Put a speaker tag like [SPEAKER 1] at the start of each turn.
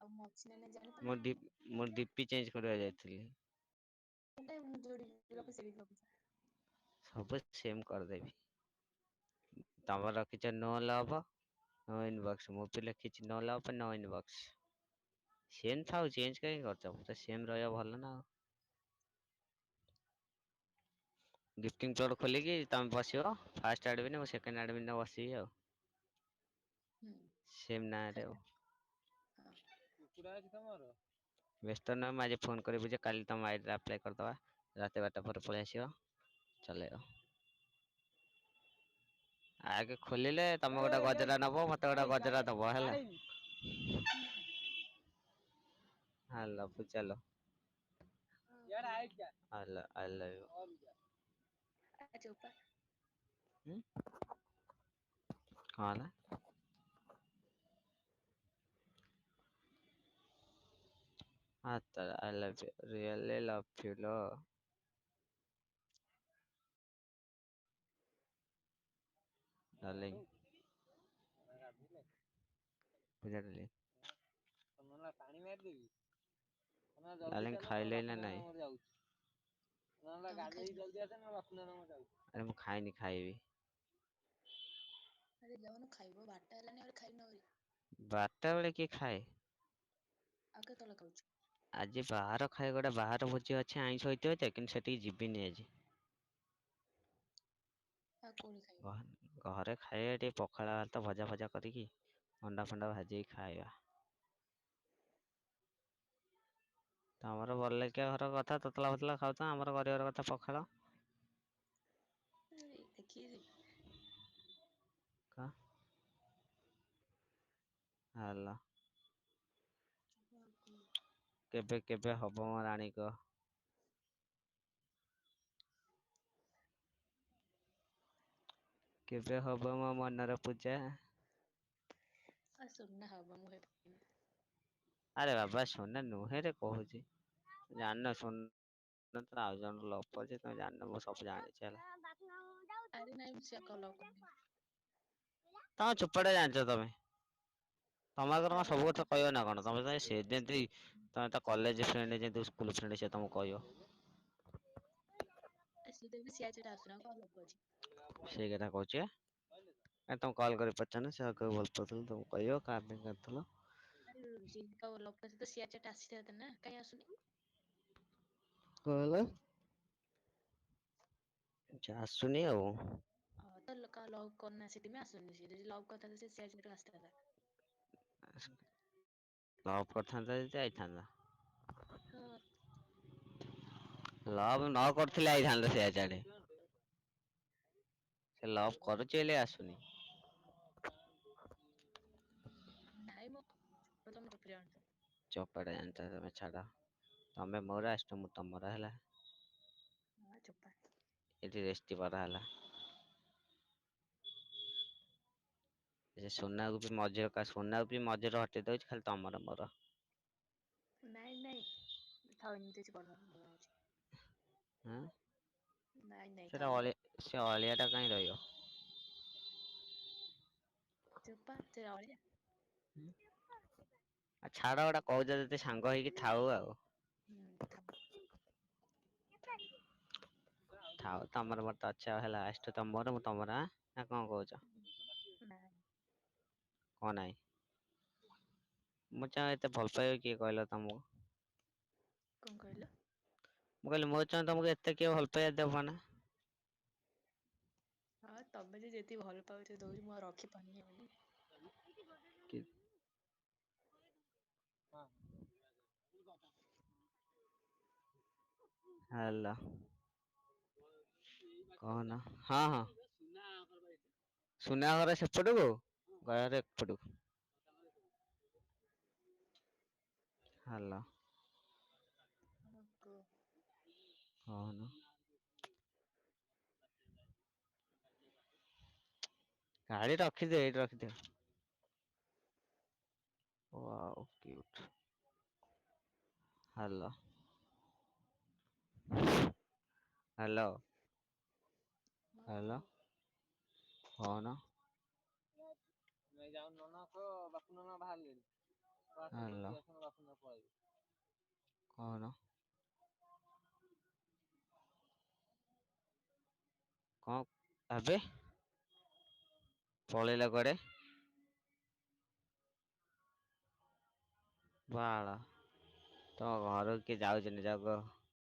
[SPEAKER 1] ଆଉ ମୁଁ ଅଛି ନା ନାଇଁ
[SPEAKER 2] ମୋ
[SPEAKER 1] ଜାଣିପାରୁନ
[SPEAKER 2] ଡି ମୋ ଡିପି ଚେଞ୍ଜ କରିବାକୁ ଯାଇଥିଲି।
[SPEAKER 1] ମୁଁ ଯୋଉଠି ରଖୁଚି ସେଇଠି ରଖୁଛି।
[SPEAKER 2] ସବୁ ସେମ କରିଦେବି ତମର ରଖିଛ ନୋ ଲଭ। ନୋ ଇନବକ୍ସ ମୁଁ ବି ଲେଖିଛି no love no inbox. Same ଥାଉ ଚେଞ୍ଜ କାହିଁ କରୁଛ ପୁରା ସେମ୍ ରହିବ ଭଲ ନା ଆଉ। ଗିଫ୍ଟିଙ୍ଗ ପ୍ଲଟ୍ ଖୋଲିକି ତମେ ବସିବ ଫାଷ୍ଟ ଆଡ଼ମିନ ମୁଁ ସେକେଣ୍ଡ ଆଡ଼ମିନରେ ବସିବି ଆଉ।
[SPEAKER 1] ହୁଁ
[SPEAKER 2] ସେମ୍ ନାଁରେ ଆଉ।
[SPEAKER 1] ହେଲା ହଁ
[SPEAKER 2] କୁକୁଡ଼ା ଅଛି ତମର? ବ୍ୟସ୍ତ ନୁହଁ ମୁଁ ଆଜି ଫୋନ କରିବୁ ଯେ କାଲି ତମ ଆଇଡିରେ ଆପ୍ଲାଏ କରିଦବା ରାତି ବାରଟା ପରେ ପଳେଇ ଆସିବ। ଚଲେଇବ। ଆଗେ ଖୋଲିଲେ ତମେ ଗୋଟେ ଗଜରା ନବ ମତେ ଗୋଟେ ଗଜରା ଦବ ହେଲା।
[SPEAKER 1] ହୁଁ।
[SPEAKER 2] ହାଲୋ ଚାଲ।
[SPEAKER 1] ହଁ କୁହ
[SPEAKER 2] I love you.
[SPEAKER 1] ଆ ଚୋପା।
[SPEAKER 2] ଉଁ କଣ ହେଲା? ଆ ତ I love you really love you low. Darling. Darling ଖାଇଲେ ନା ନାଇଁ?
[SPEAKER 1] ତମେ ଖାଇଛ ନା?
[SPEAKER 2] ଆରେ ମୁଁ ଖାଇନି ଖାଇବି।
[SPEAKER 1] ଆରେ ଯାଉନ ଖାଇବ ବାରଟା ହେଲାଣି ଆହୁରି ଖାଇନ ଆହୁରି।
[SPEAKER 2] ବାରଟା ବେଳେ କିଏ ଖାଏ?
[SPEAKER 1] ଆଉ କେତେବେଳେ ଖାଉଛୁ?
[SPEAKER 2] ଆଜି ବାହାର ଖାଇବା ଗୋଟେ ବାହାର ଭୋଜି ଅଛି ଆଇଁଷ ହେଇଥିବ ଯେ କିନ୍ତୁ ସେଠିକି ଯିବିନି ଆଜି।
[SPEAKER 1] ଆଉ କୋଉଠି ଖାଇବ?
[SPEAKER 2] ଘରେ ଖାଇବା ଟିକେ ପଖାଳ ଭାତ ଭଜା ଫଜା କରିକି ଅଣ୍ଡା ଫଣ୍ଡା ଭାଜିକି ଖାଇବା। ତମର ବଡ଼ଲୋକିଆ ଘର କଥା ତତଲା ଫତଲା ଖାଉଛ ଆମର ଗରିବ ଘର କଥା ପଖାଳ।
[SPEAKER 1] ଏଇ ଦେଖିକିରି।
[SPEAKER 2] କଣ? ହାଲୋ।
[SPEAKER 1] ହଁ କୁହ।
[SPEAKER 2] କେବେ କେବେ ହବ ମ ରାଣୀ କୁହ? କେବେ ହବ ମୋ ମନର ପୂଜା?
[SPEAKER 1] ଆ ସୁନା ହବ ମୁଁ ହେବିନି।
[SPEAKER 2] ଆରେ ବାବା ସୋନା ନୁହେଁରେ କହୁଛି ଜାଣିନ ସୋ ଆଉ ଜଣକୁ ଲଭ କରୁଛି ତମେ ଜାଣିନ ମୁଁ ସବୁ ଜାଣିଛି ହେଲା।
[SPEAKER 1] ଆରେ ନାଇଁ ମୁଁ ସେ କଲଭ କରୁନି।
[SPEAKER 2] ତମ ଚୋପାଟା ଜାଣିଛ ତମେ। ତମ ଆଗରେ କଣ
[SPEAKER 1] ଆରେ
[SPEAKER 2] ସବୁ
[SPEAKER 1] ନାଇଁ
[SPEAKER 2] କଥା କହିବ ନା କଣ ତମେ ତ ସେ ଯେମିତି ତମେ ତା କଲେଜ ଫ୍ରେଣ୍ଡ ଯେହେତୁ ସ୍କୁଲ ଫ୍ରେଣ୍ଡ ସେ ତମକୁ କହିବ।
[SPEAKER 1] ସିଏ ଆସୁନ କଣ ଲୋକ ଅଛି।
[SPEAKER 2] ସେଇ କଥା କହୁଛି ବା। ଆ ତମେ କଲ୍ କରି ପଚାରୁନ ସେ କାହାକୁ ଭଲ ପାଉଥିଲେ ତମକୁ କହିବ କାହା ପାଇଁ କାନ୍ଦୁଥିଲ।
[SPEAKER 1] ସହିତ ସିଆର ଆସିଥାନ୍ତା ନା କାଇଁ ଆସୁନି।
[SPEAKER 2] କଣ ହେଲା? ଆଚ୍ଛା ଆସୁନି ଆଉ।
[SPEAKER 1] ହଁ ତ ଲୋକ ଲଭ୍ କରୁନା ସେଥିପାଇଁ ଆସୁନି ସେ ଯଦି ଲଭ୍ କରିଥାନ୍ତା ସେ ସେଆଡୁ ଆସିଥାନ୍ତା।
[SPEAKER 2] ଲଭ୍ କରିଥାନ୍ତା ଯଦି ଆଇଥାନ୍ତା।
[SPEAKER 1] ହଁ।
[SPEAKER 2] ଲଭ୍ ନ କରିଥିଲେ ଆଇଥାନ୍ତା ସିଆଡେ। ସେ ଲଭ୍ କରୁଛି ବୋଲି ଆସୁନି।
[SPEAKER 1] ନାଇଁ ମ ତମେ
[SPEAKER 2] ଚୋପାଟା ଜାଣିଛ ତମେ ଛାଡ ତମେ ମୋର ଆଜିଠୁ ମୁଁ ତମର ହେଲା।
[SPEAKER 1] ହଁ ଚୋପା।
[SPEAKER 2] ଏଠି ରେଷ୍ଟି ବାଡା ହେଲା। ସେ ସୁନାକୁ ବି ମଝିର କା ସୁନାକୁ ବି ମଝିରେ ହଟେଇ ଦଉଛି ଖାଲି ତମର ମୋର।
[SPEAKER 1] ନାଇଁ ନାଇଁ ଥାଉ ଏମିତି କିଛି ବଡ ଅଛି।
[SPEAKER 2] ହୁଁ
[SPEAKER 1] ନାଇଁ ନାଇଁ
[SPEAKER 2] ସେଟା
[SPEAKER 1] ଥାଉ
[SPEAKER 2] ଅଳିଆ ସେ ଅଳିଆ ଟା କାଇଁ ରହିବ।
[SPEAKER 1] ଚୋପା ସେ ଅଳିଆ।
[SPEAKER 2] ଆଉ ଛାଡ ଗୋଟା କହୁଛ ଯଦି ସାଙ୍ଗ ହେଇକି ଥାଉ ଆଉ।
[SPEAKER 1] ହୁଁ ଥାଉ।
[SPEAKER 2] ଥାଉ ତମର ମୋର ତ ଅଛି ଆଉ ହେଲା ଆଜିଠୁ ତମେ ମୋର ମୁଁ ତମର ଆଁ ନା କଣ କହୁଛ?
[SPEAKER 1] ନାଇଁ।
[SPEAKER 2] କଣ ନାଇଁ ମୁଁ ଚାହେଁ ଏତେ ଭଲ ପାଇବା କିଏ କହିଲ ତମକୁ?
[SPEAKER 1] କଣ କହିଲ?
[SPEAKER 2] ମୁଁ କହିଲି ମୋ ଚାହୁଁ ତମକୁ ଏତେ କିଏ ଭଲ ପାଇବା ଦେବ ନା।
[SPEAKER 1] ହଁ ତମେ ଯେ ଯେତିକି ଭଲ ପାଉଛ ଦଉଛି ମୁଁ ଆଉ ରଖିପାରୁନି ବୋଲି।
[SPEAKER 2] କି? ହାଲୋ। କହୁନ ହଁ ହଁ। ସୁନା ଘର ସେପଟକୁ ଘର ଏପଟକୁ। ହାଲୋ।
[SPEAKER 1] ହଁ କୁହ।
[SPEAKER 2] କହୁନ। ଗାଡ଼ି ରଖିଦେ ଏଇଠି ରଖିଦେ। Wow cute. Hello. Hello.
[SPEAKER 1] ହଁ
[SPEAKER 2] ହାଲୋ
[SPEAKER 1] କୁହ
[SPEAKER 2] କହୁନ। ହାଲୋ କଣ? କଣ ଆବେ ପଳେଇଲା କୁଆଡେ? ବାଳ ତମ ଘରକୁ କିଏ ଯାଉଛନ୍ତି ଜଗ।